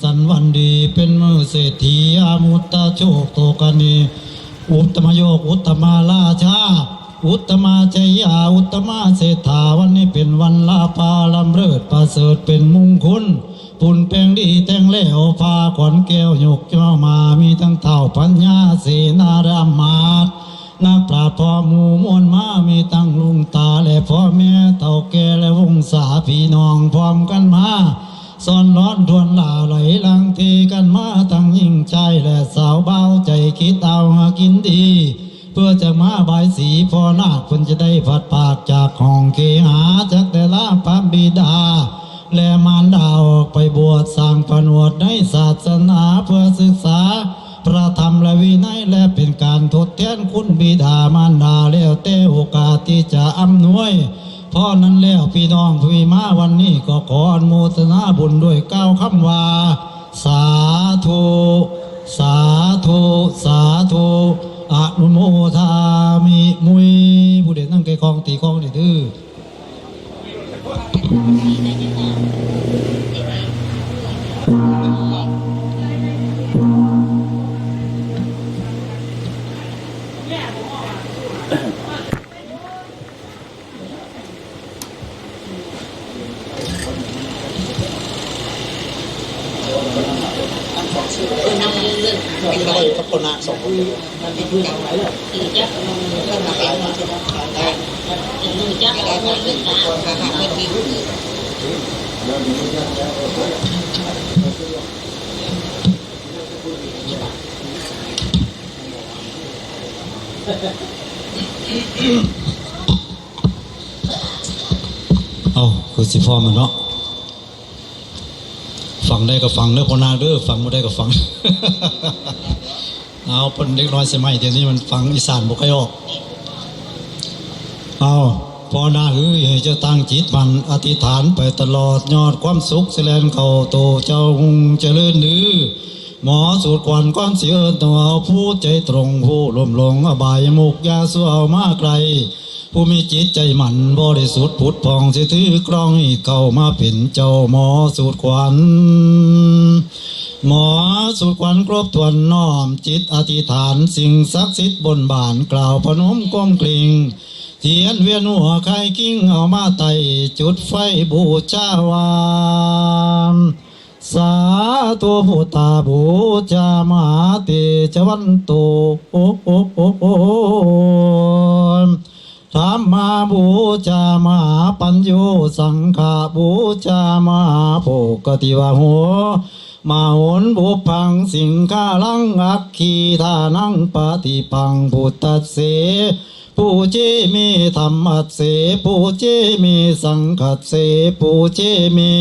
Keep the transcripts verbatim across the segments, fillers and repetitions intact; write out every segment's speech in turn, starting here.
สันวันดีเป็นมื้อเศรษฐีอามุตตะโชคโตกานี อุตตมโยคอุตตมาราชา อุตตมาชยา อุตตมาเศรษฐา วันนี้เป็นวันลาภาลำเลิศประเสริฐเป็นมงคล ปุนแปงดีแต่งแล้วผ้าขอนแก้วยกย่อมา มีทั้งท้าวพญาเสนารามาตย์ นักปราชญ์พ่อหมู่มวลมา มีทั้งลุงตาและพ่อแม่เฒ่าแก่และวงศาพี่น้องพร้อมกันมา ซ่อนร้อนทวนหล่าไหลหลังเทกันมา ทั้งหญิงชายและสาวบ่าวใจคิดเอาหากินดี เพื่อจะมาบายสีพ่อนาคเพิ่นจะได้ผัดปากจากห้องเคหา จักได้ลาพระบิดา และมารดาออกไปบวชสร้างผนวดในศาสนาเพื่อศึกษาพระธรรมและวินัย และเป็นการทดแทนคุณบิดามารดา แล้วแต่โอกาสที่จะอำนวย เพราะนั้นแล้วพี่น้องผู้มีมาวันนี้ก็ขออนุโมทนาบุญด้วยกล่าวคำว่า สาธุ สาธุ สาธุ อนุโมทามิ มุย ผู้ใดนั่งใกล้คองตีคองนี่เด้อ เอาคือสิพร้อมแล้วเนาะ ฟังได้ก็ฟังเด้อพ่อนาคเด้อ ฟังบ่ได้ก็ฟัง เอาเพิ่นเด็กน้อยสมัยเดี๋ยวนี้มันฟังอีสานบ่ค่อยออก เอาพ่อนาคเอ้ย ให้เจ้าตั้งจิตมั่นอธิษฐานไปตลอด ยอดความสุขสิแล่นเข้าโตเจ้า ฮุ่งเจริญเด้อ หมอสูตรขวัญก่อนสิเอิ้น ต้องเอาผู้ใจตรง ผู้ลุ่มหลงอบายมุข อย่าสู่เอามาไกล ผู้มีจิตใจมั่นบริสุทธิ์ผุดผ่อง สิถือกลองให้เข้ามาเป็นเจ้า หมอสูตรขวัญ หมอสูตรขวัญครบถ้วน น้อมจิตอธิษฐาน สิ่งศักดิ์สิทธิ์บนบาน กล่าวพนมก้มกริ่ง เทียนเวียนหัวไขคิงเอามาไต้ จุดไฟบูชาวาน สาธุ พุทธาบูชา มหาเตจวันโต ธัมมาบูชา มหาปัญโญ สังฆาบูชา มหาโภคติวาโห มโหนบุพพัง สิงคารัง อัคคีทานัง ปฏิปัง พุทธัสเส ปูเจมิ ธัมมัสเส ปูเจมิ สังคัสเส ปูเจมิ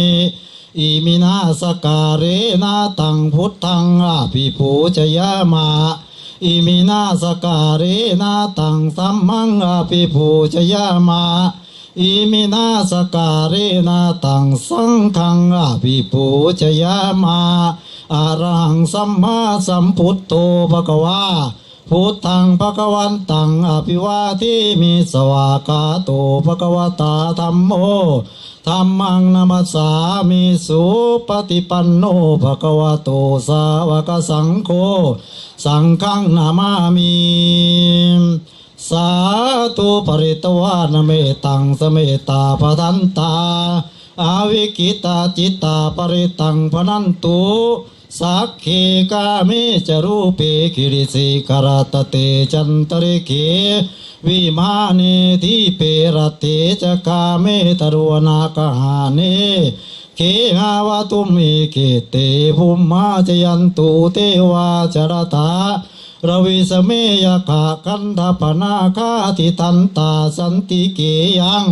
อิมินาสการเรนะตัง พุทธังอภิปูชยามะ อิมินาสการเรนะตัง ธัมมังอภิปูชยามะ อิมินาสการเรนะตัง สังฆังอภิปูชยามะ อะระหังสัมมาสัมพุทโธ ภะคะวา พุทธัง ภะคะวันตัง อะภิวาเทมิ สวากขาโต ภะคะวะตา ธัมโม ธัมมัง นะมัสสามิ สุปฏิปันโน ภะคะวะโต สาวกสังโฆ สังฆัง นะมามิ สาธุ ปริตวานะเมตัง สะเมตตา ภะทันตา อวิกขิตาจิตตา ปริตตัง ภะนันตุ สักขี กาเม จะ รูปเป กิริสิขะรัตตะเต จันตะริเข วิมาเน ทีปเป รัตเต จะ กาเม ทะรุวะนะกะหาเน เขหาวะตุมเห เขเต ภุมมา จะยันตุ เตวา จะรัตถะ ระวิสะเม ยักขะ กันทะปะนาคา ติทันตา สันติเข ยัง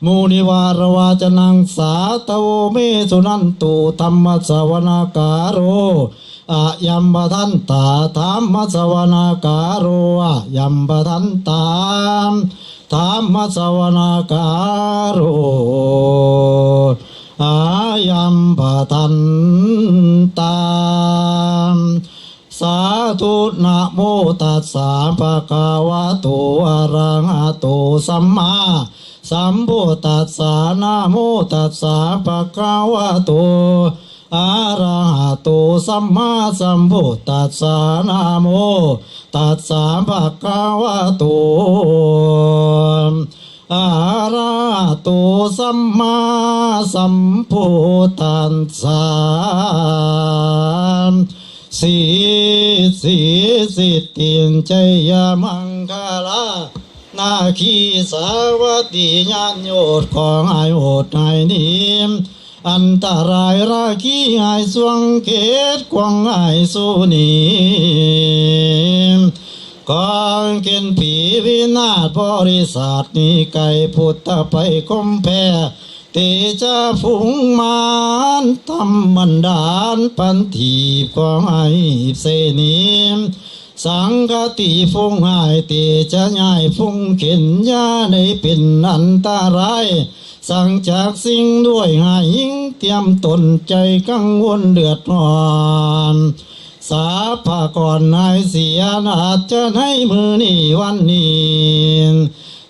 มุนิวารวาจนัง สาธะโว เม สุนันตุ ธัมมะสะวะนะกาโร อะยัมปะทันตา ธัมมะสะวะนะกาโร อะยัมปะทันตา ธัมมะสะวะนะกาโร อะยัมปะทันตา สาธุ นะโมตัสสะ ภะคะวะโต อะระหะโต สัมมาสัมพุทธัสสะ นะโมตัสสะ ภะคะวะโต อะระหะโต สัมมาสัมพุทธัสสะ นะโมตัสสะ ภะคะวะโต อะระหะโต สัมมาสัมพุทธัสสะ สีสีสิทธินชัยมังคลา นาคีสาวัตถีญาณโยดของไอโอดไอนิม อันตรายราคีไอสวงเขตกวางไอสุนี กองเกณฑ์ผีวินาศบริษัทนี้ไก่พุทธไปคมแพ้ เตจาฝูงมารทำบันดาลปันถีบของไอเสนี สังกติฝูงหายเตจะย้ายฝูงเข็นยาได้เป็นอันตราย สังจากสิ่งด้วยหายยิ่งเตรียมตนใจกังวลเดือดร้อน สาพกรนายเสียอาจจะในมือนี้วันนี้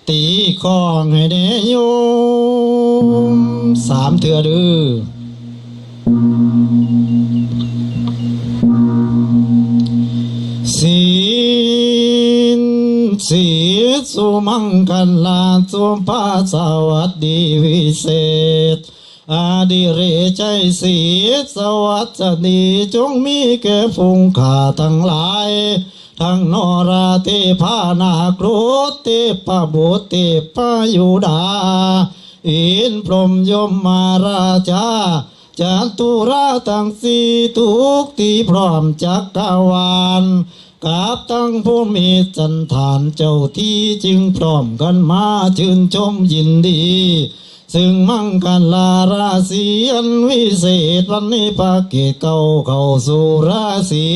ตีข้องให้แน่โยม สามเทื่อเด้อ สินสีสุมังคลาสุภาสวัสดีวิเศษ อดิเรกชัยศรีสวัสดีจงมีแก่ฝูงข้าทั้งหลาย ทั้งนรเทพานาครุฑเทพบุตรเทพยุดา อินพรหมยมมาราชา จัตุราทั้งสี่ทุกที่พร้อมจักรวาล กับทั้งผู้มีจันทานเจ้าที่จึงพร้อมกันมาชื่นชมยินดี ซึ่งมังคลาราศีอันวิเศษวันนี้พระเกศเก้าเข้าสู่ราศี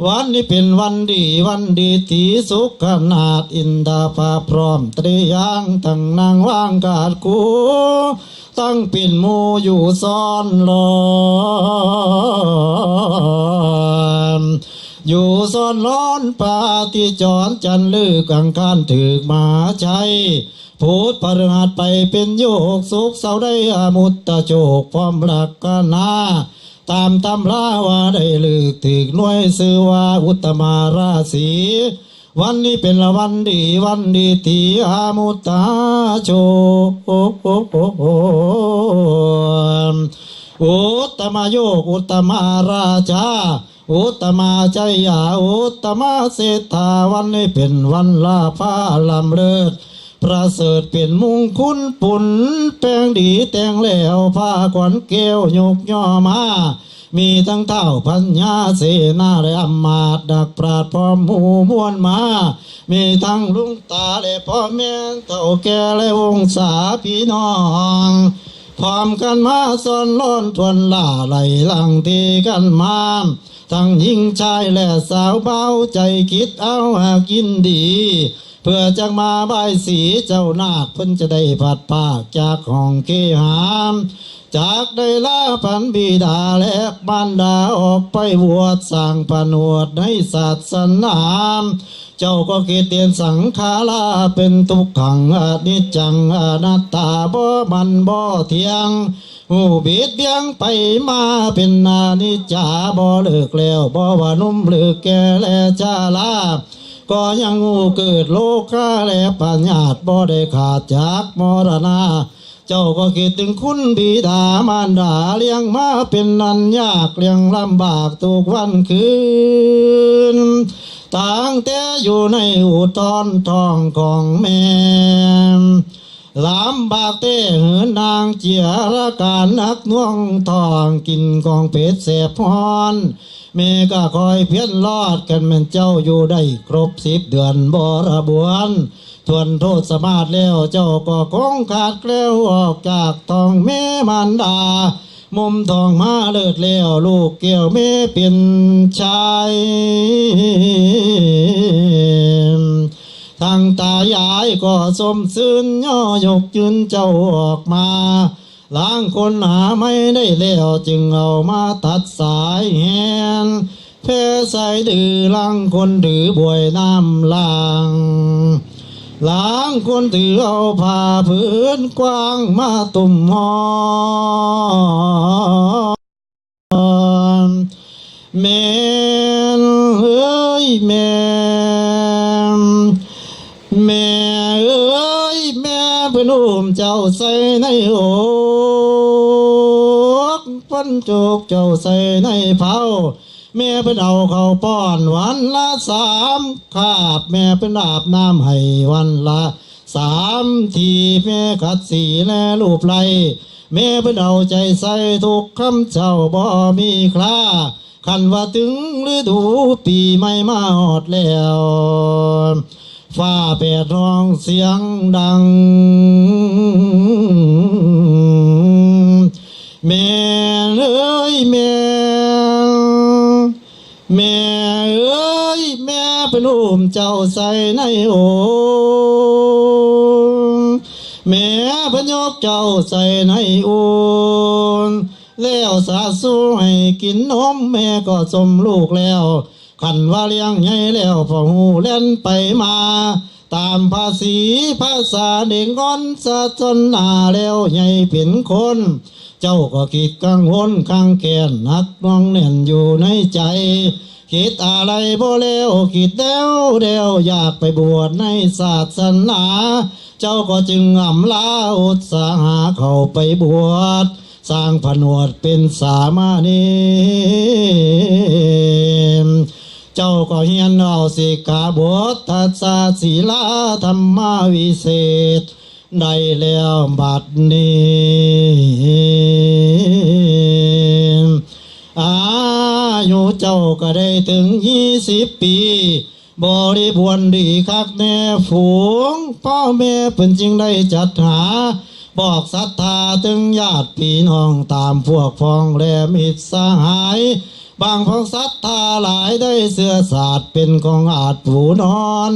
วันนี้เป็นวันดีวันดีตีสุขนาดอินทาพาพร้อมตรียางทั้งนางว่างกาดกู ตั้งเป็นหมู่อยู่ซ่อนลอน อยู่ซ่อนลอนปาติจรจันทร์ลือกังคารถืกมหาชัย พุธพฤหัสไปเป็นโยกสุขเสาร์ได้อมุตตะโชคพร้อมลักษณะ ตามตำราว่าได้เลือกถืกหน่วยชื่อว่าอุตตมาราศี วันนี้เป็นละวันดีวันดีตีอามุตตาโชค อุตตมโยคอุตตมาราชา อุตตมาชัยยา อุตตมาเศรษฐา วันนี้เป็นวันลาภาลำเลิศ ประเสริฐเป็นมงคลปุนแปลงดีแต่งแล้วผ้าขวัญแก้วยกย่อมา มีทั้งท้าวพญาเสนาและอำมาตย์นักปราชญ์พร้อมหมู่มวลมา มีทั้งลุงตาและพ่อแม่เฒ่าแก่และวงศาพี่น้อง พร้อมกันมาซ่อนลอนทวนล่าไหลหลังตีกันมา ทั้งหญิงชายและสาวเบาใจคิดเอาหากยินดี เพื่อจักมาบายสีเจ้านาคเพิ่นจะได้พลัดพรากจากห้องเคหา จากได้ลาพันบิดาและมารดาออกไปบวชสร้างผนวดในศาสนา เจ้าก็คิดเห็นสังขาราเป็นทุกขังอนิจจังอนัตตาบ่มันบ่เที่ยง หูบิดเบี่ยงไปมาเป็นอนิจจาบ่เลิกแล้วบ่ว่าหนุ่มหรือแก่และชรา ก็ยังหูเกิดโรคาและพยาธิบ่ได้ขาดจากมรณะ เจ้าก็คิดถึงคุณบิดามารดาเลี้ยงมาเป็นอันยากเลี้ยงลำบากทุกวันคืน ตั้งแต่อยู่ในอุทรท้องของแม่ ลำบากแต่หืนนางเจียรการหนักหน่วงท้องกินของเผ็ดแสบฮ้อน แม่ก็คอยเพียรรอดกันแม่นเจ้าอยู่ได้ครบสิบเดือนบริบูรณ์ ทวนโทษสมาธิแล้วเจ้าก็คงขาดแคล้วออกจากท้องแม่มารดา มุมท้องมาเลิศแล้วลูกแก้วแม่เป็นชาย ทั้งตายายก็สมซื่นย่อยกยืนเจ้าออกมา ลางคนหาไม่ได้แล้วจึงเอามาตัดสายแหน แพร่สายดื้อลางคนถือบวยน้ำลาง ลางคนถือเอาผ้าผืนกว้างมาตุ้มห่อ แม่เอ้ยแม่ แม่เอ้ยแม่เพิ่นอุ้มเจ้าใส่ในอก เพิ่นโจกเจ้าใส่ในเผา แม่เพิ่นเอาข้าวป้อนวันละสามคาบ แม่เพิ่นอาบน้ำให้วันละสามที แม่ขัดสีแลลูบไล้ แม่เพิ่นเอาใจใส่ทุกค่ำเช้าบ่มีคลา คันว่าถึงฤดูปีใหม่มาฮอดแล้ว ฟ้าแผดฮ้องเสียงดัง แม่เอ้ยแม่ แม่เอ้ยแม่เพิ่นอุ้มเจ้าใส่ในอก แม่เพิ่นยกเจ้าใส่ในอก แล้วสาสู่ให้กินนม แม่ก็สมลูกแล้ว คันว่าเลี้ยงใหญ่แล้วพ่อฮู้แล่นไปมา ตามภาษีภาษาเด็กอ่อนสะสนนาแล้วใหญ่เป็นคน เจ้าก็คิดกังวลคังแค้นหนักหน่วงแน่นอยู่ในใจ คิดอะไรบ่แล้ว คิดแล้วแล้วอยากไปบวชในศาสนา เจ้าก็จึงอำลาอุตสาหะเข้าไปบวช สร้างผนวดเป็นสามเณร เจ้าก็เฮียนเอาสิกขาบท ทัสสะศีลาธรรมวิเศษ ได้แล้วบัดนี้ อายุเจ้าก็ได้ถึงยี่สิบปี บริบูรณ์ดีคักแน่ฝูง พ่อแม่เพิ่นจึงได้จัดหา บอกศรัทธาถึงญาติพี่น้องตามพวกพ้องและมิตรสหาย บางพ้องศรัทธาหลายได้เสื้อสาดเป็นของอาดผูนอน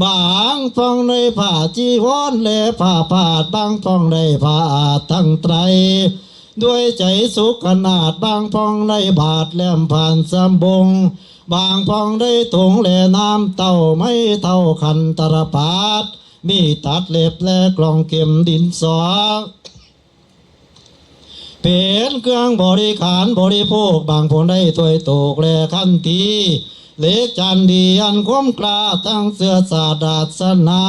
บางพ้องได้ผ้าจีวรและผ้าพาด บางพ้องได้ผ้าอาดทั้งไตร ด้วยใจสุขขนาด บางพ้องได้บาทแหลมผ่านสำบง บางพ้องได้ถุงและน้ำเต้า ไม้เต้าขันตรปาด มีดตัดเล็บและกล่องเข็มดินสอ เป็นเครื่องบริขารบริโภค บางพ้องได้ถ้วยโตกและคันตี เหล็กจานดีอันคมกล้า ทั้งเสื้อสาดาสนา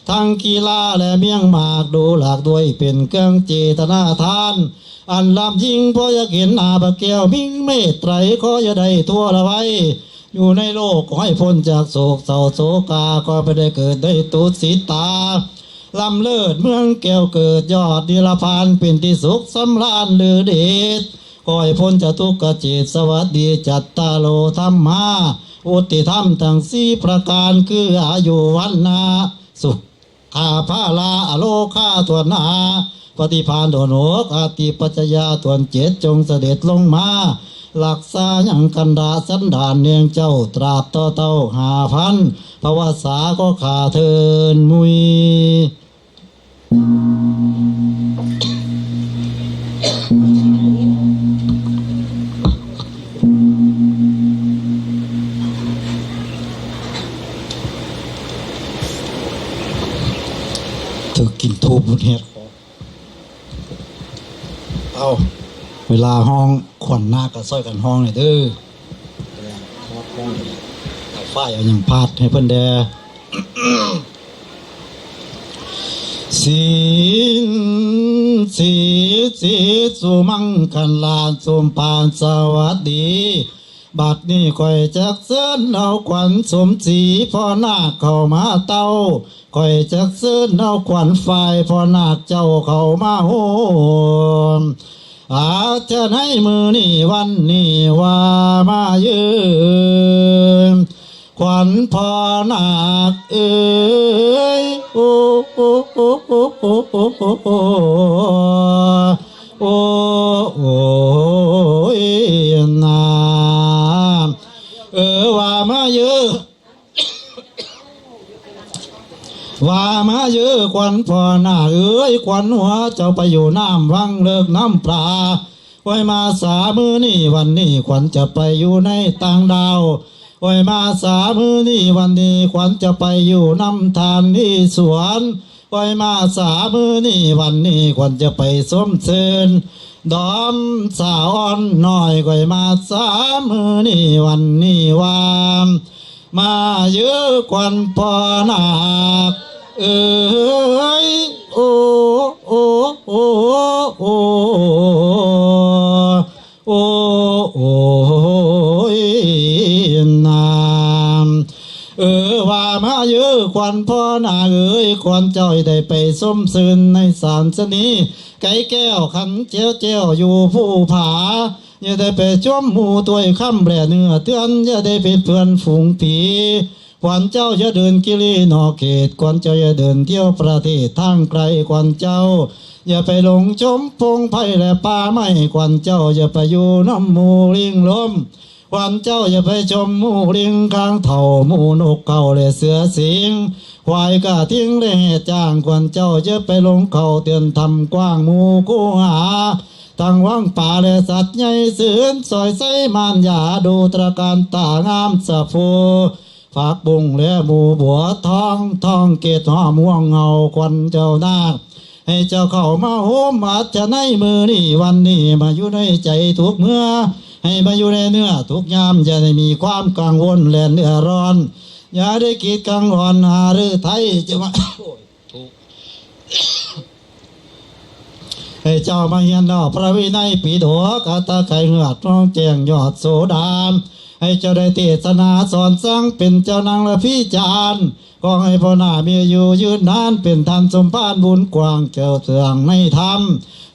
ทั้งกีฬาและเมี่ยงหมากดูหลากด้วย เป็นเครื่องเจตนาทาน อันล้ำยิ่ง เพราะอยากเห็นหน้าพระแก้วมิ่งเมตไตร ขออย่าได้ทั่วละไว้ อยู่ในโลกขอให้พ้นจากโศกเศร้าโศกา ขอไปได้เกิดได้ตุสิตา ล้ำเลิศเมืองแก้วเกิดยอดนิรพาน เป็นที่สุขสำราญลือเดช ขอให้พ้นจากทุกขเจต สวัสดีจัตตาโลธรรมา วุฒิธรรมทั้งสี่ประการ คืออายุวรรณะ สุข ข้าพระลาอโลคาตัวนหา ปฏิภาณโดนอก อติปัจจยาตัวนเจ็ด จงเสด็จลงมา รักษายังกันดาสันดานเนียงเจ้า ตราบต่อเต้าห้าพัน พระวสาก็ขาเทินมุย ถือกินทูบบุญเฮ็ด เอา เวลาฮ้องขวัญนาคก็ซ่อยกันฮ้องหน่อยเด้อ เอาฝ้ายเอาหยังพาดให้เพิ่นแด่ ศีล สี สี สุมังคลา สมปานสวัสดี บัดนี้ข้อยจักเชิญเอาขวัญสมศรีพ่อนาคเข้ามาเต้า ข้อยจักเชิญเอาขวัญฝ่ายพ่อนาคเจ้าเข้ามาโฮม อาจจะในมื้อนี้วันนี้ว่ามายืน ขวัญพ่อนาคเอ้ย โอ้ โอ้ โอ้ โอ้ โอ้ โอ้ โอ้ โอ้ยนา เออ ว่ามาเยอะ ว่ามาเยอะ ขวัญพ่อนาคเอ้ย ขวัญหัวเจ้าไปอยู่น้ำวังเลิกน้ำปลา โอ้ยมาสามื้อนี้วันนี้ ขวัญจะไปอยู่ในต่างดาว โอ้ยมาสามื้อนี้วันนี้ ขวัญจะไปอยู่น้ำทานที่สวน โอ้ยมาสามื้อนี้วันนี้ ขวัญจะไปสมเชิญ ดอมสาวอ่อนน้อยก้อยมาสามื้อนี้วันนี้ว่า มาเยือควันพ่อนาค เอ้ย โอ้ โอ้ โอ้ โอ้ โอ้ โอ้ยนาม เออ ว่ามาเยือควันพ่อนาคเอ้ย ควันเจ้าได้ไปส้มซืนในสารสนี ไก่แก้วขันเจียวเจียวอยู่ภูผา อย่าได้ไปชมหมู่ตวยคำแหล่เนื้อเตือน อย่าได้เป็นเพื่อนฝูงผี ขวัญเจ้าอย่าเดินกิลีนอกเขต ขวัญเจ้าอย่าเดินเที่ยวประเทศทางไกล ขวัญเจ้า อย่าไปหลงชมพงไพรและป่าไม้ ขวัญเจ้าอย่าไปอยู่น้ำหมู่ลิงลม ขวัญเจ้าอย่าไปชมหมู่ลิงกลางเถ่า หมู่นกเขาและเสือสิง ควายกระทิงและแห่จ้าง ขวัญเจ้าอย่าไปหลงเขาเตือนทำกว้างหมู่กูหา ทั้งวังป่าและสัตว์ใหญ่เสือนซอยไส้มานยาดูตระการตางามสะพู ผักบุ้งและหมู่บัวทอง ทองเกตหอมห่วงเงาควันเจ้านาค ให้เจ้าเข้ามาโฮมอัดจะในมือนี้วันนี้มาอยู่ในใจทุกเมื่อ ให้มาอยู่ในเนื้อทุกยาม อย่าได้มีความกังวลและเดือดร้อน อย่าได้คิดกังวลหาหรือไทยจะมา โอ้ย ถูก ให้เจ้ามาเฮียนดอกพระวินัยปิดหัวกาตาไก่เหงือดน้องแจ้งยอดโสดา ให้เจ้าได้เทศนาสอนสั่งเป็นเจ้านางและพี่จารย์ ขอให้พ่อหน้ามีอายุยืนนานเป็นท่านสมภารบุญกว้างเจ้าเสื่องในธรรม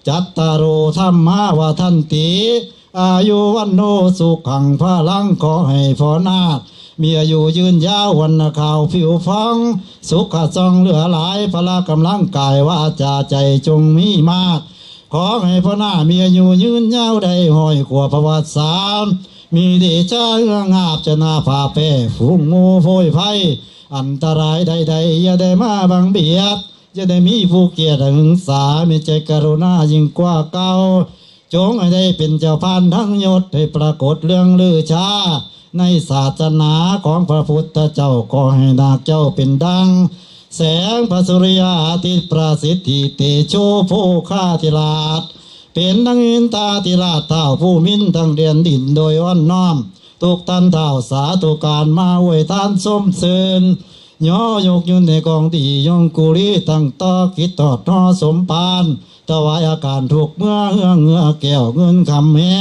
จัตตาโรธรรมาวัฒนติ อายุวันโนสุขังพลัง ขอให้พ่อนาคมีอายุยืนยาววันนาขาวผิวฟอง สุขะซองเหลือหลายพละกำลังกายวาจาใจจงมีมาก ขอให้พ่อนาคมีอายุยืนยาวได้ห้อยขวบประวัติศาสตร์ มีเดชะเอื้องอาบชนะฝ่าแปรฝูงหมู่โพยไพร อันตรายใดๆ อย่าได้มาบังเบียด อย่าได้มีผู้เกลียดหึงสา มีใจกรุณายิ่งกว่าเก่า จงให้ได้เป็นเจ้าพานทั้งยศ ให้ปรากฏเรื่องลือชา ในศาสนาของพระพุทธเจ้า ขอให้นาคเจ้าเป็นดัง แสงพระสุริยาอาทิตย์ประสิทธิเตโชโภคาธิราช เป็นดังอินทาธิราชท้าวผู้มินทั้งเดือนดินโดยอ่อนน้อม ทุกท่านท้าวสาธุการมาอวยทานส้มเซิน ย่อยกยุนในกองดียงกุลีตั้งต่อกิจตอดทอสมปาน ถวายอาการทุกเมื่อเฮืองเงือแก้วเงินคำแห่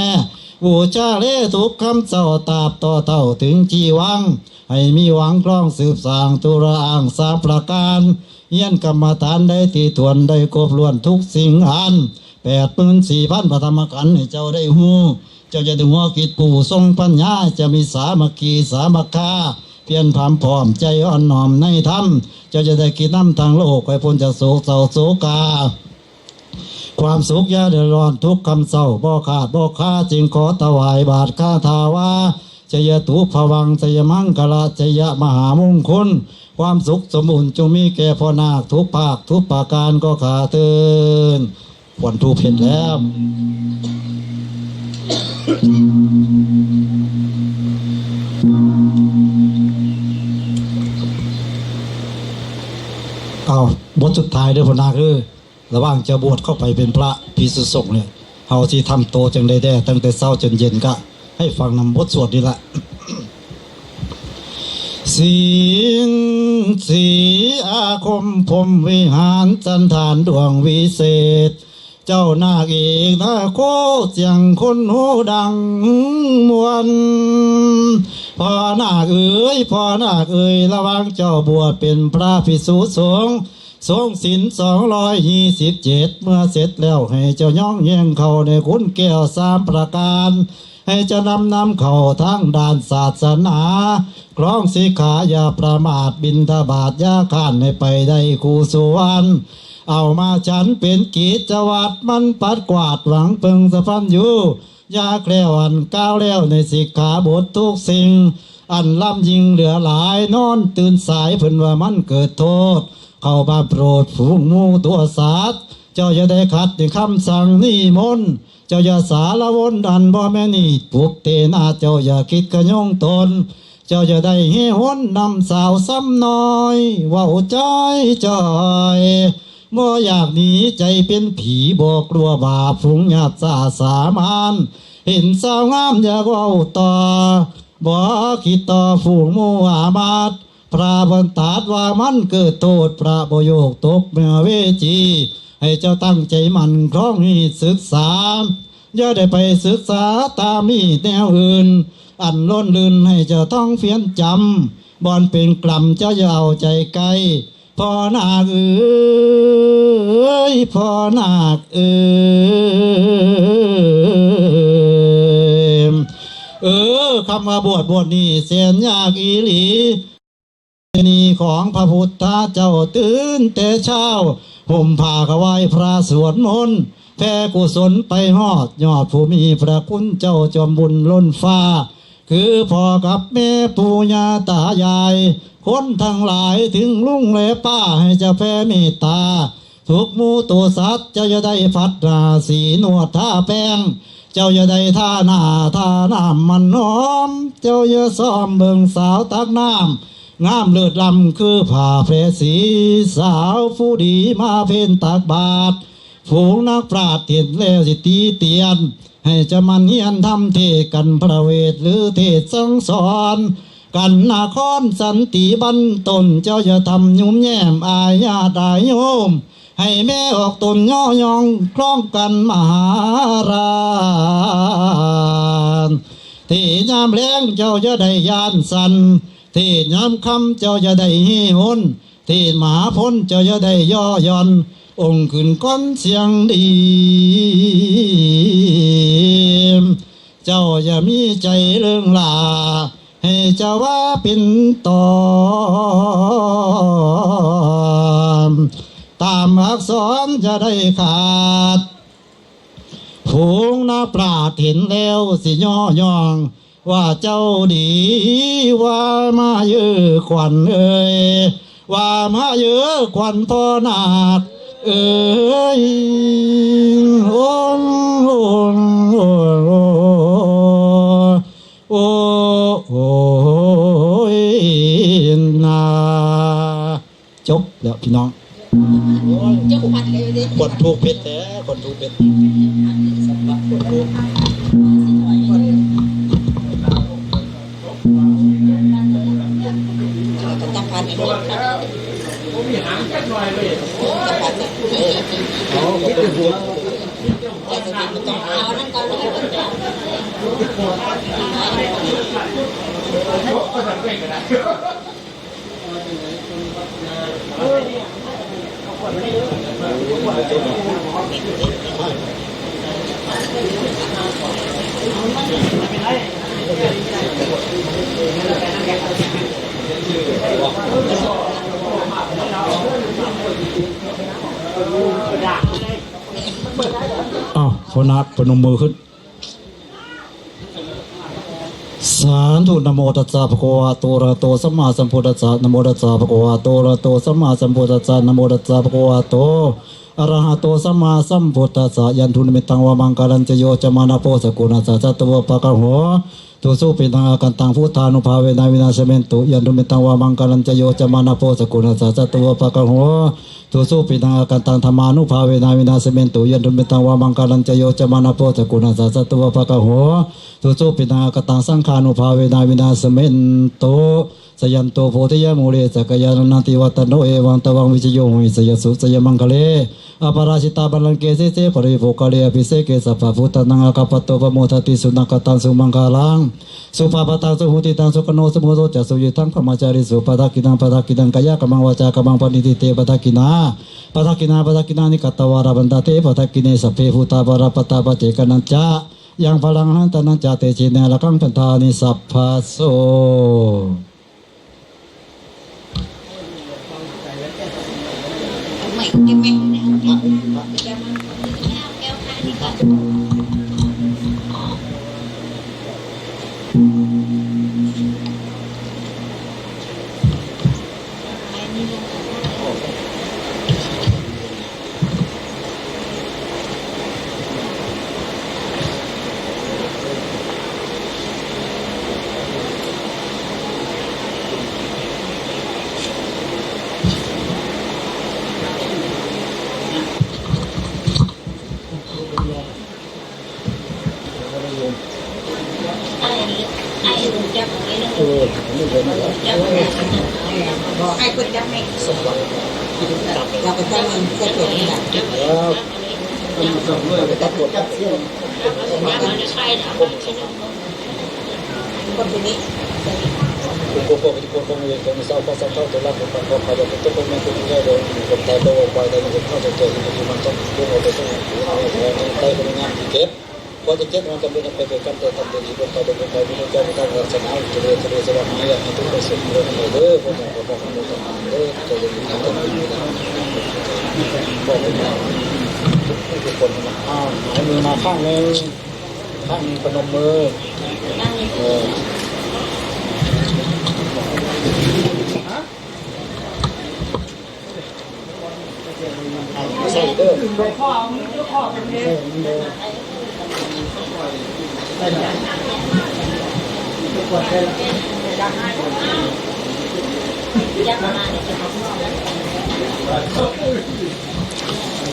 บูชาเลทุกคำเจ้าตราบต่อเท่าถึงจีวัง ให้มีหวังครองสืบสร้างตุลาอ่างสามประการ เฮียนกรรมฐานได้ที่ทวนได้ครบล้วนทุกสิ่งอัน แปดหมื่นสี่พันพระธรรมขันธ์ให้เจ้าได้ฮู้ เจ้าจะได้หัวกิจผู้ทรงปัญญา จะมีสามัคคีสามัคคา เพียรพร้อมพร้อมใจอ่อนน้อมในธรรม เจ้าจะได้กินน้ำทางโลก ให้พ้นจากโศกเศร้าโศกา ความสุขอย่าเดือดร้อนทุกข์คำเศร้า บ่ขาดบ่คา จึงขอถวายบาตรคาถาวา ชยตุพวัง ชยมังคละ ชยมหามงคล ความสุขสมบูรณ์จงมีแก่พ่อนาคทุกภาคทุกประการก็ขาเทิน ควรทูปเห็นแล้ว เอาบทสุดท้ายเด้อพ่อนาคเด้อ ระหว่างจะบวชเข้าไปเป็นพระภิกษุสงฆ์เนี่ย เฮาสิทำโตจังใดแด่ ตั้งแต่เช้าจนเย็นก็ให้ฟังนำบทสวดนี่ละ สิงห์สีอาคมพรหมวิหาร จันทานดวงวิเศษ เจ้านาคเอกนาโคเสียงคนหูดังมวล พ่อนาคเอ๋ย พ่อนาคเอ๋ย ระหว่างเจ้าบวชเป็นพระภิกษุสงฆ์ ทรงศีลสองร้อยยี่สิบเจ็ด เมื่อเสร็จแล้วให้เจ้าย่องแย่งเข้าในคุณแก้วสามประการ ให้เจ้านำนำเข้าทางด้านศาสนา ครองสิกขาอย่าประมาท บิณฑบาตอย่าข้านให้ไปได้คู่สุวรรณ เอามาฉันเป็นกิจวัตร มันปัดกวาดหวังเพิงสะพันอยู่ อย่าแคล้วอันก้าวแล้วในสิกขาบททุกสิ่ง อันล้ำยิ่งเหลือหลาย นอนตื่นสายเพิ่นว่ามันเกิดโทษ เข้ามาโปรดฝูงหมู่ตัวสัตว์ เจ้าอย่าได้ขัดในคำสั่งนิมนต์ เจ้าอย่าสารวนอันบ่แม่นนี่ ปุบเตนะ เจ้าอย่าคิดขยงตน เจ้าอย่าได้เฮหนนำสาวซ้ำน้อย เว้าจ้อยจ้อย บ่อยากหนีใจเป็นผี บ่กลัวบาปฝูงญาติสาสามาน เห็นสาวงามอยากเว้าต่อ บ่คิดต่อฝูงหมู่อามาตย์ พระบันตรัสว่ามันเกิดโทษ พระบ่โยกตกเมื่อเวจี ให้เจ้าตั้งใจมั่นครองฮีตศึกษา อย่าได้ไปศึกษาตามฮีตแนวอื่น อันล้นลื่นให้เจ้าต้องเพียรจำ บ่อนเป็นกล่ำเจ้าอย่าเอาใจใกล้ พ่อนาคเอ้ย พ่อนาคเอ้ย เออ คำว่าบวชบวชนี่แสนยากอีหลี นี่ของพระพุทธเจ้าตื่นแต่เช้า ห่มผ้าถวายพระสวดมนต์ แผ่กุศลไปฮอดยอดผู้มีพระคุณเจ้าจอมบุญล้นฟ้า คือพ่อกับแม่ปู่ย่าตายาย คนทั้งหลายถึงลุงและป้าให้เจ้าแผ่เมตตา ทุกหมู่ตัวสัตว์เจ้าอย่าได้พัดหน้าสีนวดทาแป้ง เจ้าอย่าได้ทาหน้าทาน้ำมันหอม เจ้าอย่าซ่อมเบิ่งสาวตักน้ำ งามเลิศล้ำคือผ้าแพรสี สาวผู้ดีมาเพ็ญตักบาตร ฝูงนักปราชญ์เห็นแล้วสิติเตียน ให้เจ้ามันเฮียนทำเทศน์กันพระเวทหรือเทศน์สั่งสอน กันนครสันติบันต้น เจ้าอย่าทำยุ่มแย้มอายญาติอายโยม ให้แม่ออกตนย่อยองคล้องกันมหาราช เทศน์ยามแลงเจ้าอย่าได้ย้านสั่น เทศน์ยามค่ำเจ้าอย่าได้เฮฮน เทศน์มหาพลเจ้าอย่าได้ย่อหย่อน องค์ขึ้นก้อนเสียงดี เจ้าอย่ามีใจเลิงหลา ให้เจ้าว่าเป็นตอน ตามอักษรจะได้ขาด ฝูงนักปราชญ์เห็นแล้วสิย่อยอง ว่าเจ้าดี ว่ามาเยอขวัญเอ่ย ว่ามาเยอขวัญพ่อนาคเอ่ย โอ้ โอ้ โอ้ โอ้ โอ้ยนา จบแล้วพี่น้อง เจ้าขวัญเลยเด้ คนถูกเพชรแท้ คนถูกเพชร อ้าว พ่อนาคพนมมือขึ้น สาธุ นะโมตัสสะ ภะคะวะโต อะระหะโต สัมมาสัมพุทธัสสะ นะโมตัสสะ ภะคะวะโต อะระหะโต สัมมาสัมพุทธัสสะ นะโมตัสสะ ภะคะวะโต อะระหะโต สัมมาสัมพุทธัสสะ ยันตุนิมิตตัง วามังคลัญจะ โย จะมะนะโพ สะกุณัสสะ สัตวะปะกะโห ตุสุปิณฑัง อาคันตัง พุทธานุภาเวนะ วินาสะเมนตุ ยันตุนิมิตตัง วามังคลัญจะ โย จะมะนะโพ สะกุณัสสะ สัตวะปะกะโห ตุสุปิณฑัง อาคันตัง ธัมมานุภาเวนะ วินาสะเมนตุ ยันตุนิมิตตัง วามังคลัญจะ โย จะมะนะโพ สะกุณัสสะ สัตวะปะกะโห ตุสุปิณฑัง อาคันตัง สังฆานุภาเวนะ วินาสะเมนตุ สะยันโต โพธิยะมูเล สักกายานันติวัตตะโน เอวังตะวัง วิจโย โหหิ สะยะสุ สะยะมังคะเล อปาราจิตาบัลลังเก เสเส ปะริภุคาเล อภิเสเก สัพพะพุทธานัง อาคัปปะโต ปะโมทะติ สุนักขัตตัง สุมังคลัง สุภาพะตัง สุหุติตัง สุขโน สุมุโต จะ สุยิทัง พรหมจาริสุ ปะทักขิณัง ปะทักขิณัง กายะกัมมัง วาจากัมมัง ปะณิทิเต ปะทักขิณา ปะทักขิณา ปะทักขิณานิ กัตตวารา พันตะเท ปะทักขิเณ สัพเพ ภูตา ปะระปะตา ปะเจกะนัญจะ ยัง พะลัง หันตะนัญจะ เตเชนะ ระฆัง พันธานิ สัพพะโส เ เออ อันนี้เห็นไหมครับ ให้คนจับให้ สมบัติ เราไปตั้งเงินใส่เปลี่ยนนี่แหละ แล้ว คนคนนี้ คุณพ่อเป็นคนของเวรของเศร้า พระสังฆาธิราชของพระพายาเป็นต้น เป็นแม่คุณแม่โดยคนไทยโดยไปได้ยินข้าวเจริญที่มันต้องรู้เอาไปส่งผู้เอาไปใต้คนงานที่เก็บ พอจะเก็บมันก็เป็นไปโดยกันแต่ทำเป็นที่คนไทยโดยคนไทยไม่รู้เจ้าไม่ตั้งศาสนาจะเรียนจะเรียนสวรรค์ให้ทุกคนเสร็จเรื่องอะไรเด้อ พวกเราก็บอกกันเลยเด้อ จะเรียนทางกันไม่ได้ บอกเป็นทุกคนนะ อ้าว หายมือมาข้างหนึ่ง ข้างหนึ่งพนมมือ เออ ใส่เด้อ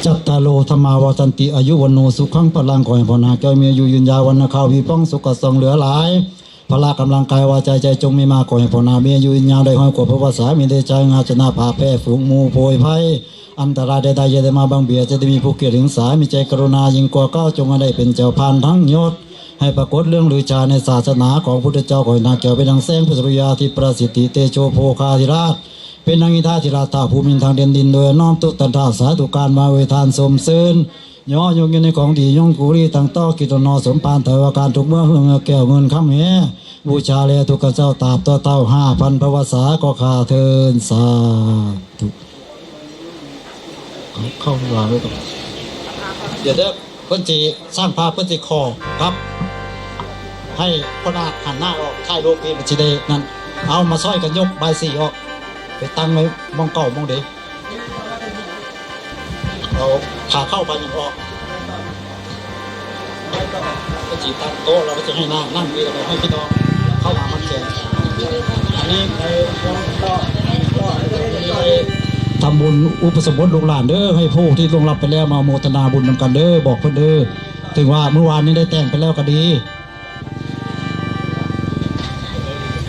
จัตตาโรธรรมาวัฒนติ อายุวัณโณสุขังพลัง ขอให้พ่อนาแก้วมีอายุยืนยาว วรรณะขาววีพ่องสุขสองเหลือหลาย พละกำลังกายวาจาใจจงมีมาก ขอให้พ่อนามีอายุยืนยาวได้ห้อยขวบพรรษา มีเดชะงาชนะพาแพ้ฝูงหมู่โพยภัย อันตรายใดๆอย่าได้มาบังเบียด จะได้มีผู้เกียรติหึงสา มีใจกรุณายิ่งกว่าเก่า จงให้ได้เป็นเจ้าพานทั้งยศ ให้ปรากฏเรื่องลือชาในศาสนาของพุทธเจ้า ขอให้นาแก้วเป็นดังแสงพระสุริยาที่ประสิทธิเตโชโภคาธิราช เป็นดังอินทาธิราชท้าวภูมินทร์ทางแดนดิน โดยน้อมทุกท่านท้าวสาธุการมาอวยทานสมซื่น ย่อยงอยู่ในของดียงกุลีตั้งต่อกิจนอสมปานเถวาการทุกเมื่อเฮืองแก้วเงินคำแหบูชาแลทุกข้าเจ้าตราบต่อเต้าห้าพันพรรษาก็ข้าเทินสาธุ เข้าเวลาไว้ก่อน เดี๋ยวเด้อ เพิ่นสิสร้างภาพเพิ่นสิขอครับ ให้พ่อนาคหันหน้าออกถ่ายรูปพี่มันสิได้นั่น เอามาซ่อยกันยกใบายสีออก ไปตั้งไว้หม่องเก่าหม่องเดิม เอาขาเข้าไปยังออก ก็จีตั้งโต๊ะ เราก็จะให้นั่ง นั่งนี่ แล้วก็ให้พี่น้องเข้ามามัดแขน อันนี้ไปทำบุญอุปสมบทลูกหลานเด้อ ให้ผู้ที่ล่วงลับไปแล้วมาโมทนาบุญนำกันเด้อ บอกเพิ่นเด้อ ถึงว่าเมื่อวานนี้ได้แต่งไปแล้วก็ดี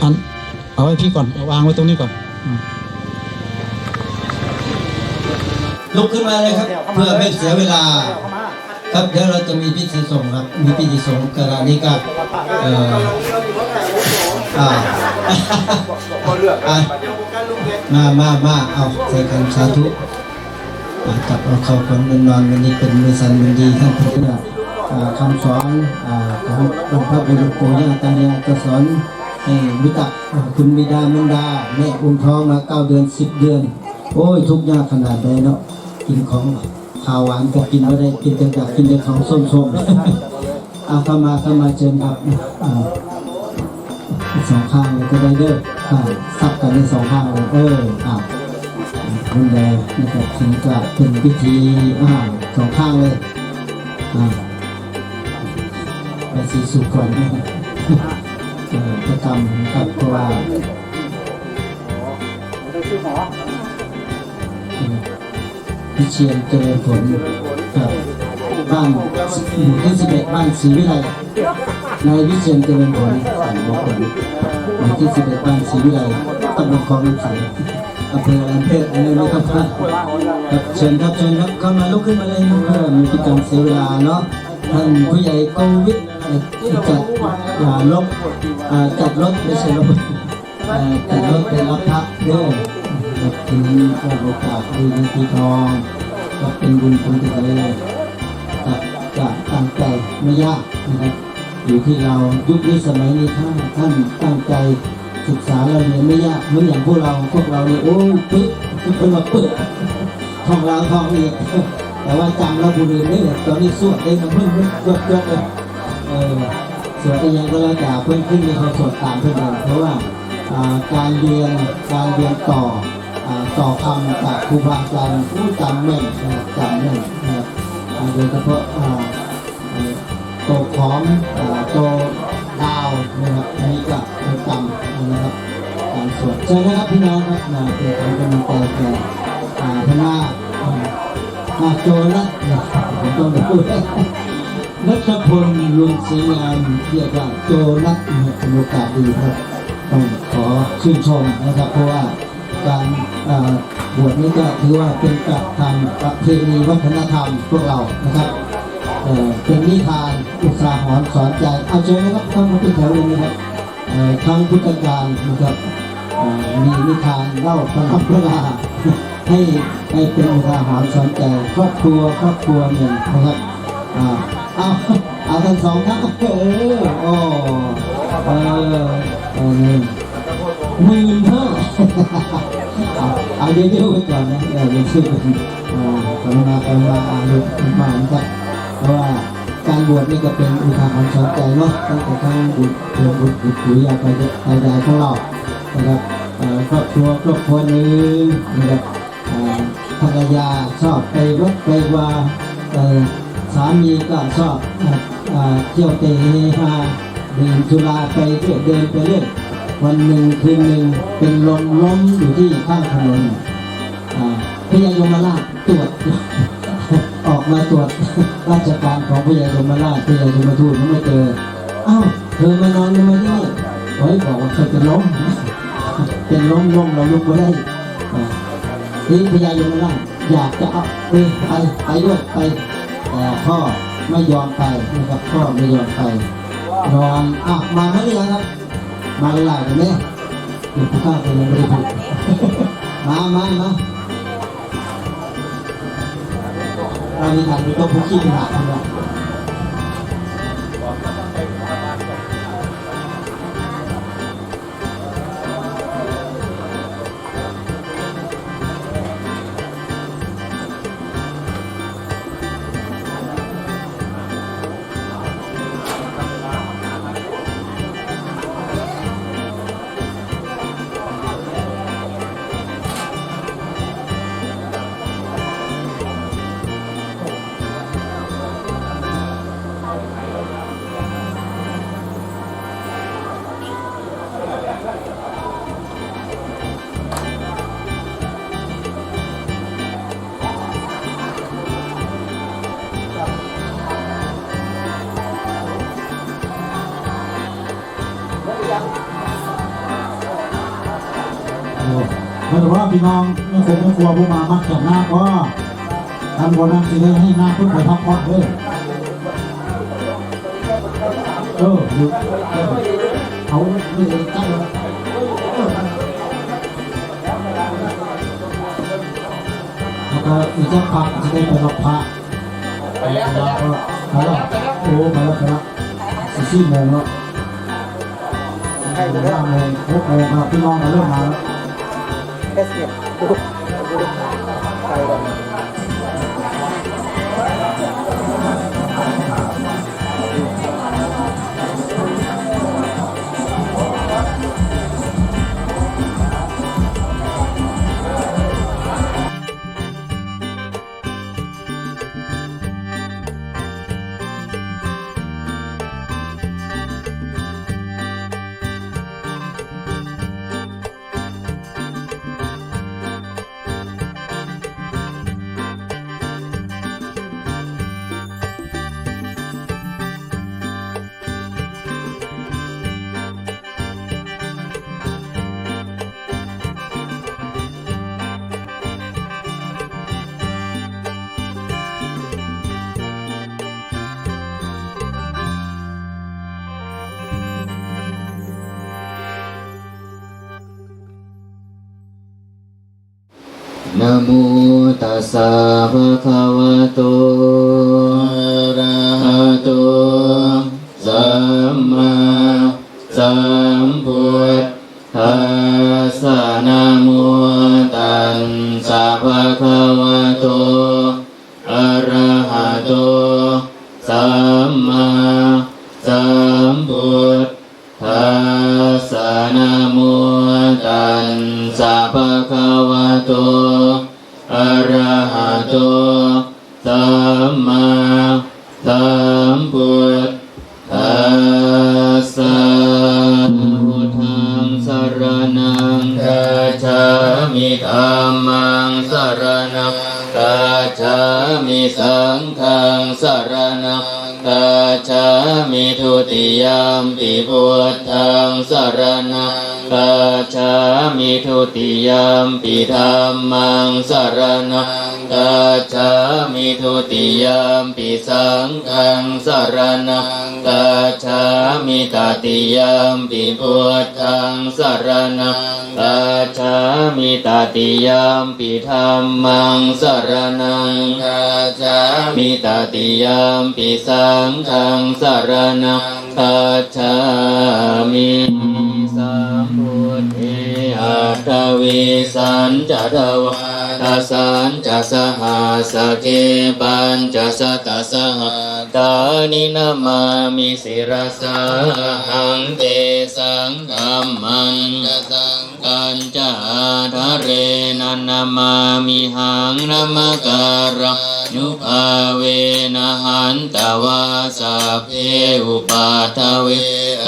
อัน เอาไว้พี่ก่อน เอาวางไว้ตรงนี้ก่อน อืม ลุกขึ้นมาเลยครับ เพื่อไม่เสียเวลา ครับ เดี๋ยวเราจะมีพิธีสงฆ์ครับ มีพิธีสงฆ์ขณะนี้ก็ เอ่อ อ่า อ่ะ มา มา มา เอา ใส่กัน สาธุ อ่า จับเอาเข้าขวัญเงินนอน วันนี้เป็นมื้อสันวันดี ท่านผู้ชม อ่า คำสอน อ่า ของบรรพบุรุษปู่ย่าตายายก็สอนให้รู้จัก อ่า คุณบิดามารดา แม่อุ้มท้องมาเก้าเดือน สิบเดือน โอ้ย ทุกข์ยากขนาดใดเนาะ กินของคาวหวานก็กินบ่ได้ กินแต่อยากกินแต่ของส้มๆ อ่ะ เข้ามา เข้ามา เชิญครับ อ่า สองข้างเลยก็ได้เด้อ อ่า สับกันในสองข้างเลย เออ อ่า นั่นแหละนะครับ ถึงจะเป็นพิธี อ่า สองข้างเลย อ่า ไปสีสุขก่อน เออ ประจำนะครับ เพราะว่า เออ วิเชียรเจริญผล ครับ บ้าน หมู่ที่สิบเอ็ด บ้านศรีวิไล นายวิเชียรเจริญผล สามมงคล หมู่ที่สิบเอ็ด บ้านศรีวิไล ตำบลคลองน้ำใส อำเภออรัญเทพ อันนี้ไม่ต้องพลาด ครับ เชิญครับ เชิญครับ เข้ามา ลุกขึ้นมาเลยนะ เพื่อไม่เป็นการเสียเวลาเนาะ ท่านผู้ใหญ่โกวิท เอ่อ จัด อ่า รถ อ่า จัดรถ ไม่ใช่รถ เอ่อ จัดรถไปรับพระเด้อ ครับ ถึงโอกาสดี เงินปีทอง ก็เป็นบุญคุณที่ได้ ครับ จะตั้งใจไม่ยากนะครับ อยู่ที่เรา ยุคนี้สมัยนี้ ถ้าท่านตั้งใจศึกษาเราเรียนไม่ยาก เหมือนอย่างพวกเรา พวกเราเนี่ย โอ้ย ปึ๊ก ทุกคนว่าปึ๊ก ท่องแล้วท่องอีก แต่ว่าจำแล้วผู้อื่นเนี่ย ตอนนี้สวดได้มันเพิ่งยกยกเลย เออ สวดอีหยังก็แล้วแต่ เพิ่นขึ้นมีเขาสวดตามเพิ่นเอง เพราะว่า อ่า การเรียน การเรียนต่อ อ่า ต่อคำจากครูบาอาจารย์ อู้ จำแม่นนะครับ จำแม่นนะครับ อ่า โดยเฉพาะ อ่า เอ่อ โตขอม อ่า โตดาวนะครับ อันนี้ก็ประจำนะครับ การสวด เชิญนะครับพี่น้องครับ มาเป็นของกำลังใจแก่ อ่า พระนาค อ่า อ่า โจนัทนะ ผมต้องพูด นัทพล ลุนศรีงาม เรียกว่าโจนัทนะครับ เป็นโอกาสดีครับ ต้องขอชื่นชมนะครับ เพราะว่าการเอ่อบวชนี้ก็ถือว่าเป็นประธรรมประเพณีวัฒนธรรมพวกเรานะครับเอ่อเป็นนิทานอุทาหรณ์สอนใจ เอาเชิญนะครับเข้ามาเป็นแถวเลยนะครับเอ่อครั้งพุทธกาลนะครับเอ่อมีนิทานเล่าประทับประลาให้ให้เป็นอุทาหรณ์สอนใจครอบครัวครอบครัวหนึ่งนะครับอ่าเอาเอาทั้งสองท่านเออโอ้เออเออ หมื่นห้า เอาเอาเยอะๆไปก่อนนะเออเยอะๆไปก่อนอ่ากรุณากรุณาอ่าหยุดมานะครับเพราะว่าการบวชนี่ก็เป็นอุทาหรณ์สอนใจเนาะตั้งแต่ครั้งบุตรเรียนบุตรบุตรปุยาไปตายายของเรานะครับเอ่อครอบครัวครอบครัวหนึ่งนะครับอ่าภรรยาชอบไปวัดไปวาเอ่อสามีก็ชอบอ่าอ่าเที่ยวเตะเฮฮา ดื่มสุราไปเรื่อยเดินไปเรื่อยวันหนึ่งคืนหนึ่งเป็นลมล้มอยู่ที่ข้างถนนอ่าพญายมราชตรวจออกมาตรวจราชการของพญายมราชพญายมทูตมันไม่เจออ้าวเธอมานอนทำไมที่นี่โอ้ยบอกว่าเคยเป็นลมเป็นลมล้มเราลุกไม่ได้อ่าทีนี้พญายมราชอยากจะเอาไปไปไปด้วยไปแต่พ่อไม่ยอมไปนะครับพ่อไม่ยอมไป นอนอ่ะมาไหมหรือยังครับมาหลายๆคนเนี่ยหลวงปู่ข้าเป็นยังไม่ได้พูดมามามาเรามีฐานมีโต๊ะคุกกี้เป็นหลักนะโอ้ไม่รู้ว่าพี่น้องไม่คงไม่กลัวผู้มามักจับหน้าก็ทำคนนั้นสิได้ให้หน้าเพิ่งไปพักผ่อนเด้อเออหยุดเออเอาไม่เองจังเลยเออแล้วก็อีกสักพักจะได้ไปรับพระไปแล้วไปแล้วไปแล้วโอ้ไปแล้วไปแล้วสี่โมงแล้ว ห้าโมงหกโมงครับพี่น้องมาเริ่มมาแล้วนะโมตัสสะภะคะวะโต อะระหะโต สัมมาสัมพุทธัสสะ นะโมตัสสะภะคะวะโต อะระหะโต สัมมาสัมพุทธัสสะ นะโมตัสสะภะคะวะโต อะระหะโต สัมมาสัมพุทธัสสะ พุทธังสรณังคัจฉามิ ธัมมังสรณังคัจฉามิ สังฆังสรณังคัจฉา Dutiyampi buddhaṃ saraṇaṃ gacchāmi. Dutiyampi dhammaṃ saraṇaṃ gacchāmi. Dutiyampi saṅghaṃ saraṇaṃ gacchāmi. Tatiyampi buddhaṃ saraṇaṃ gacchāmi. Tatiyampi dhammaṃ saraṇaṃ gacchāmi. Tatiyampi saṅghaṃ saraṇaṃ gacchāmi. Sambuddhe aṭṭhavīsañca dvādasañca sahassake pañcasatasahassāni namāmi sirasā ahaṃ. Tesaṃ dhammañca saṅ ghañca ādarena namāmihaṃ. Namakārānubhāvena hantvā sabbe upaddave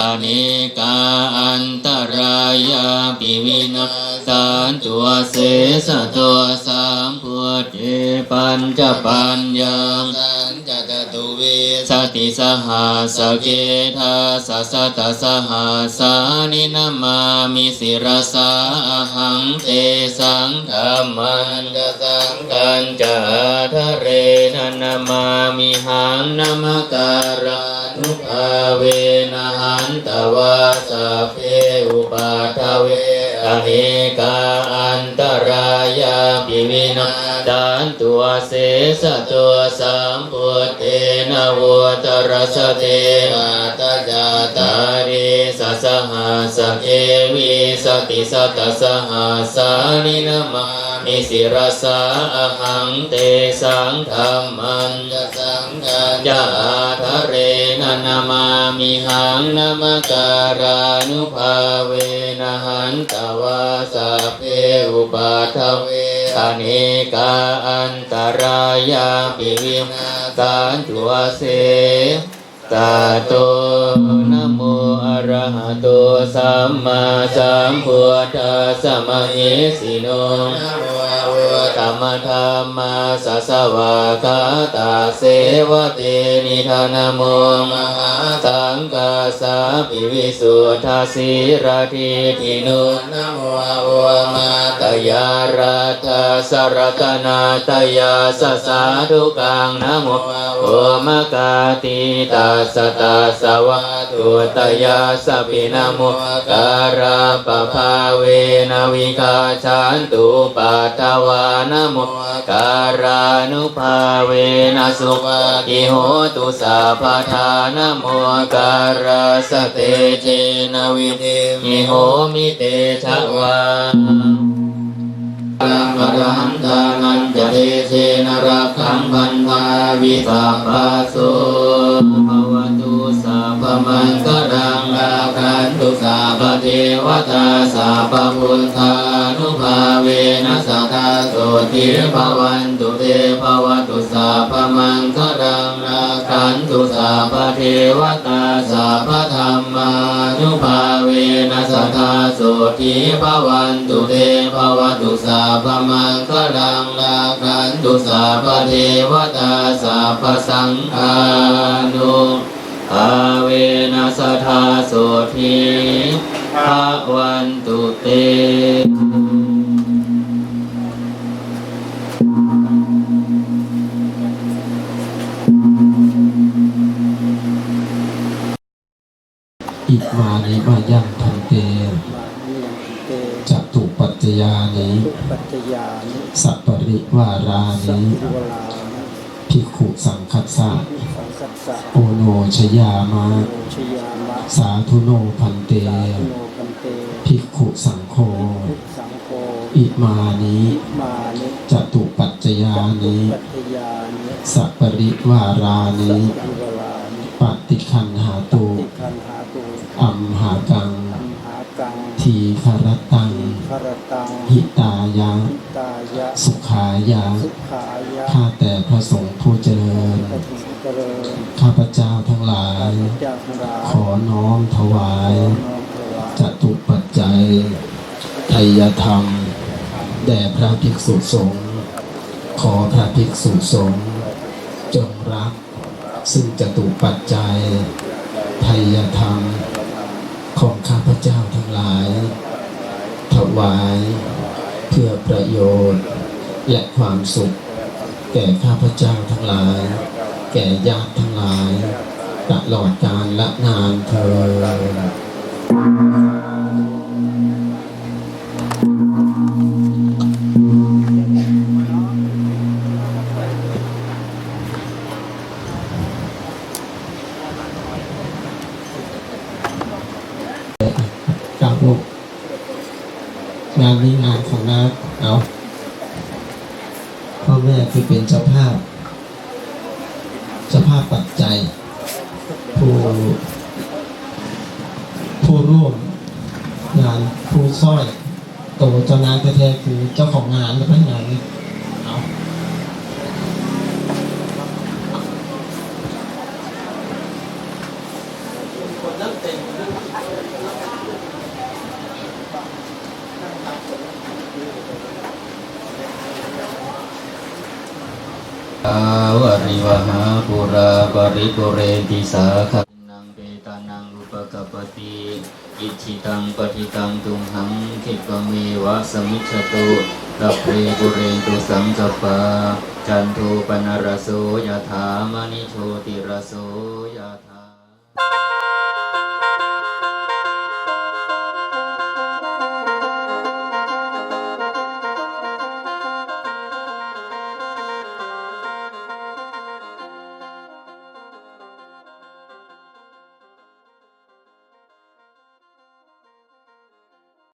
anekā antarāyāpi vinassantu asesato. Sambuddhe pañcapaññāsañca catuvīsatisahassake dasasatasahassāni namāmi sirasā ahaṃ. Tesaṃ dhammañca saṅghañca ādarena namāmihaṃ. Namakārānubhāvena hantvā sabbe upaddave anekā antarāyāpi vinassantu asesato. Sambuddhe navuttarasate aṭṭhacattāḷīsasahassake vīsatisatasahassāni namāmi sirasā ahaṃ. Tesaṃ dhammañca saṅghañca ādarena namāmihaṃ. Namakārānubhāvena hantvā sabbe upaddave anekā antarāyāpi vinassantu ase sato. Namo arahato sammāsambuddhassa mahesino. Namo uttamadhammassa svākkhātasseva tenidha. Namo mahāsaṅghassāpi visuddhasīladiṭṭhino. Namo omātyāraddhassa ratanattayassa sādhukaṃ. Namo omakātītassa tassa vatthuttayassapi. Namokārappabhāvena vigacchantu upaddavā. Namokārānubhāvena suvatthi hotu sabbadā. Namokārassa tejena vidhimhi homi tejavā. Arahantānañca tejena rakkhaṃ bandhāmi sabbaso. Bhavatu sabbamaṅgalaṃ, rakkhantu sabbadevatā, sabbabuddhānubhāvena sadā sotthī bhavantu te. Bhavatu sabbamaṅgalaṃ, rakkhantu sabbadevatā, sabbadhammānubhāvena sadā sotthī bhavantu te. Bhavatu sabbamaṅgalaṃ, rakkhantu sabbadevatā, sabbasaṅghānubhāvena sadā sotthī bhavantu te. Imāni mayaṃ bhante มานิยังพันเต jatupaccayāni ปัจจยานิ saparivārāni สัพพิวารานิ bhikkhusaṅghassa สังฆัสสะ onojayāma. โอชยามะ Sādhu no bhante สาธุโนพันเต bhikkhusaṅgho สังโฆ imāni มานิ jatupaccayāni ปัจจยานิ saparivārāni สัพพิวารานิ paṭiggaṇhātu ติขันหาตุ amhākaṃ อัมหากัง dīgharattaṃ ทีฆรตัง hitāya ตายะ sukhāya. สุขายะ ข้าแต่พระสงฆ์ผู้เจริญ พระสงฆ์ผู้เจริญ ข้าพเจ้าทั้งหลาย ข้าพเจ้าทั้งหลาย ขอน้อมถวาย ขอน้อมถวาย จตุปัจจัย ไทยธรรม แด่พระภิกษุสงฆ์ ขอพระภิกษุสงฆ์ จงรับ ซึ่งจตุปัจจัย ไทยธรรมของข้าพเจ้าทั้งหลาย ถวายเพื่อประโยชน์และความสุข แก่ข้าพเจ้าทั้งหลาย แก่ญาติทั้งหลาย ตลอดกาลและนานเทอญ กับลูก งานนี้งานของน้า เอา พ่อแม่คือเป็นเจ้าภาพ เจ้าภาพปัจจัย ผู้ ผู้ร่วมงาน ผู้สร้อยโต เจ้านางแท้ๆ คือเจ้าของงานและพนักงานนี่ เอา วาริวหาปุราปริปุเรนติสาคา นังเปตานังอุปกปปติ อิจฉิตังปฏิตังตุมหัง คิปะเมวะสมิชชตุ สัพเพปุเรนตุสังกปปา จันโทปนรโสยถา มณิโชติรโสยถา